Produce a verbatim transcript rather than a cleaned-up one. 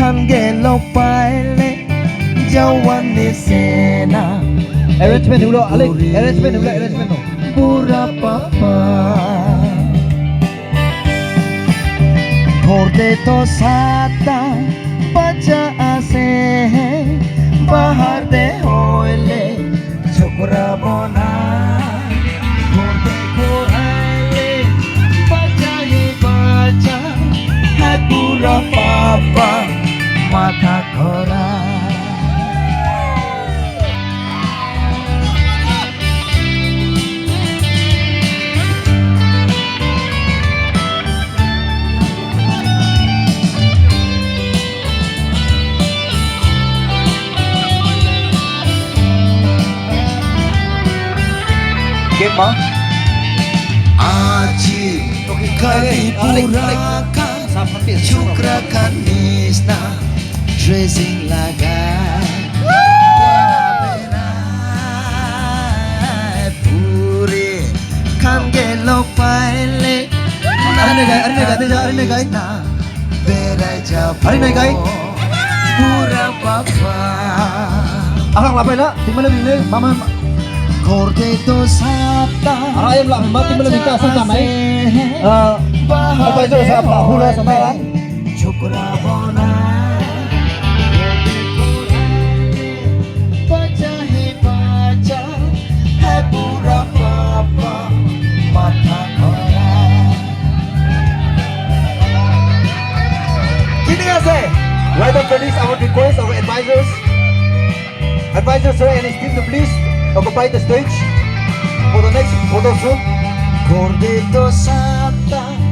Angelo paile jawan nisena. Arrangement hulo, ale, arrangement hulo, arrangement hulo. Bura papa. Ghor te to sata bacha ase, bahar te hoile chokra bona. Ghor te hoile bacha hi bacha, hai bura papa matha khora. Aji kali pura kan chukra kan nisna dressing laga. Puri kan gelo paile. Arne gai, arne gai, arne gai. Berai ja. Arne gai. Pura papa. Ahang labai la, tinggal bing. Mama. Ghor te to sata. Ara em la, mama tinggal bing ta sata mai. Ah, apa itu sata? Hula sata. Chokra bona. Bacha hi bacha, hai bura papa matha khora. Kini ase? Right after this, I would request our advisors, advisor sir and his team to please occupy the stage for the next photo shoot. Ghor te to sata.